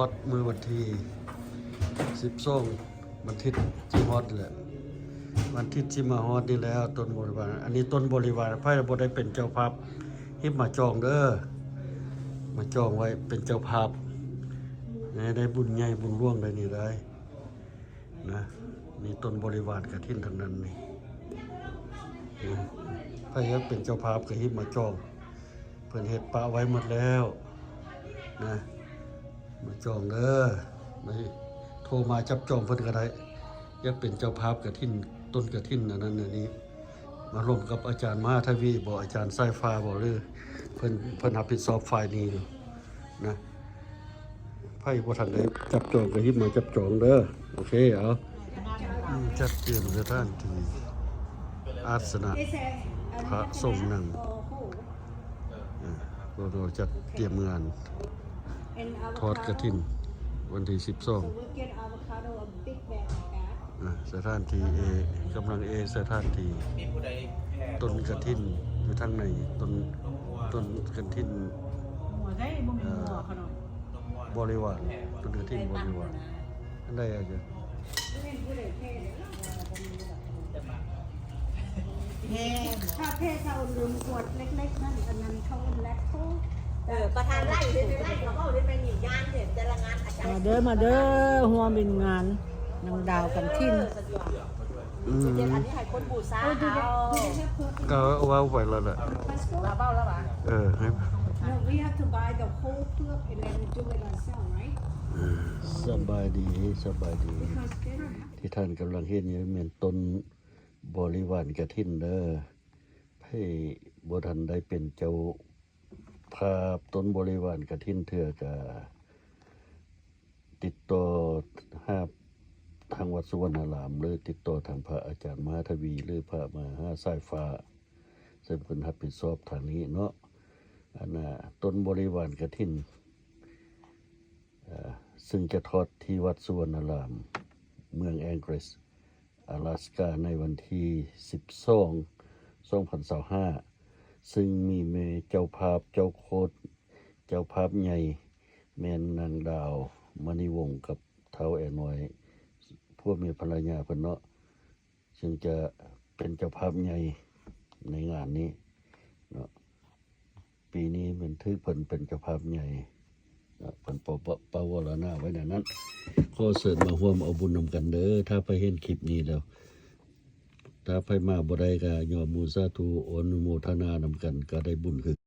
ຮອດມື້ວັນທີສິບສອງ ວັນທິດຊິຮອດແຫຼະ ວັນທິດຊິມາຮອດນີ້ແລ້ວ ຕົ້ນບໍລິວານ ອັນນີ້ຕົ້ນບໍລິວານ ໃຜບໍ່ໄດ້ເປັນເຈົ້າພາບ ຮີບມາຈອງເດີ ມາຈອງໄວ້ເປັນເຈົ້າພາບ ໃຫ້ໄດ້ບຸນໃຫຍ່ບຸນຫຼວງໄດ້ນີ້ໄດ້ ນະ ນີ້ຕົ້ນບໍລິວານກະຖິນທັງນັ້ນນີ້ ໃຜຢາກເປັນເຈົ້າພາບກະຮີບມາຈອງ ເພິ່ນເຮັດປະໄວ້ໝົດແລ້ວນະ ມາຈອງເດີ ມາໂທມາຈັບຈອງເພິ່ນກະໄດ້ ຢາກເປັນເຈົ້າພາບກະຖິນ ຕົ້ນກະຖິນອັນນັ້ນອັນນີ້ ມາຮ່ວມກັບອາຈານມະຫາທະວີບໍ ອາຈານສາຍຟ້າບໍ ຫຼືເພິ່ນ ເພິ່ນຮັບຜິດຊອບຝ່າຍນີ້ຢູ່ ນະ ໃຜບໍ່ທັນໄດ້ຈັບຈອງກະຮີບມາຈັບຈອງເດີ ໂອເຄ ເອົາ ອືມ ຈັດຕຽມສະຖານທີ່ ອາດສະນະ ພະສົງນັ່ງ ເອີ ພວກເຮົາຈັດຕຽມງານທອດກະຖິນ ວັນທີສິບສອງ ອ່າ ສະຖານທີ່ A ກຳລັງ A ສະຖານທີ່ ຕົ້ນກະຖິນຢູ່ທາງໃນ ຕົ້ນ ຕົ້ນກະຖິນ ເອີ ບໍລິວານ ຕົ້ນກະຖິນບໍລິວານ ອັນໃດອາຈານ? ແພງ ຖ້າແພງເຂົາລືມຂວດເລັກໆນັ້ນ ອັນນັ້ນເຂົາເອີ້ນແລັກໂທສ ເອີ ປະທານໄລ່ເຮັດໄດ້ ເຂົາເວົ້າໄດ້ແມ່ນຍານເດ້ ແຕ່ລະງານອາຈານ ມາເດີ ມາເດີ ຮ່ວມເປັນງານນາງດາວກັນຖິນ ເອີ ສະດວກ ອືມ ອັນນີ້ໃຫ້ຄົນບູຊາເອົາ ກໍເວົ້າໄປແລ້ວແຫຼະ ລາວເວົ້າແລ້ວຫວາ? ເອີ No, we have to buy the whole ເປືອກ and then do it ourselves, right? ເອີ ສະບາຍດີ ສະບາຍດີ Because they don't have ທີ່ທ່ານກຳລັງເຫັນຢູ່ແມ່ນຕົ້ນບໍລິວານກະຖິນເດີ ໃຜບໍ່ທັນໄດ້ເປັນເຈົ້າພາບຕົ້ນບໍລິວານກະຖິນເທື່ອກະ ຕິດຕໍ່ຫາທາງວັດສຸວັນນາລາມ ຫຼືຕິດຕໍ່ທາງພະອາຈານມະຫາທະວີ ຫຼືພະມະຫາສາຍຟ້າ ເຊິ່ງເພິ່ນຮັບຜິດຊອບທາງນີ້ເນາະ ອັນນ່າ ຕົ້ນບໍລິວານກະຖິນ ເຊິ່ງຈະທອດທີ່ວັດສຸວັນນາລາມ ເມືອງ Anchorage Alaska ໃນວັນທີສິບສອງ ສອງພັນຊາວຫ້າ ຊຶ່ງມີແມ່ເຈົ້າພາບເຈົ້າໂຄດ ເຈົ້າພາບໃຫຍ່ແມ່ນນາງດາວ ມະນີວົງ ກັບທ້າວແອນ້ອຍ ຜົວເມຍພັນລະຍາເພິ່ນເນາະ ຊຶ່ງຈະເປັນເຈົ້າພາບໃຫຍ່ໃນງານນີ້ເນາະ. ປີນີ້ແມ່ນຖືກເພິ່ນເປັນເຈົ້າພາບໃຫຍ່ ເພິ່ນປະ ປະ ປະວາລະນາໄວ້ແນວນັ້ນ. ຂໍເຊີນມາຮ່ວມເອົາບຸນນຳກັນເດີ ຖ້າໄປເຫັນຄລິບນີ້ແລ້ວ ຖ້າໃຜມາບໍ່ໄດ້ກະຍອມໝູສາທຸ ອະນຸໂມທະນານຳກັນ ກະໄດ້ບຸນຄື.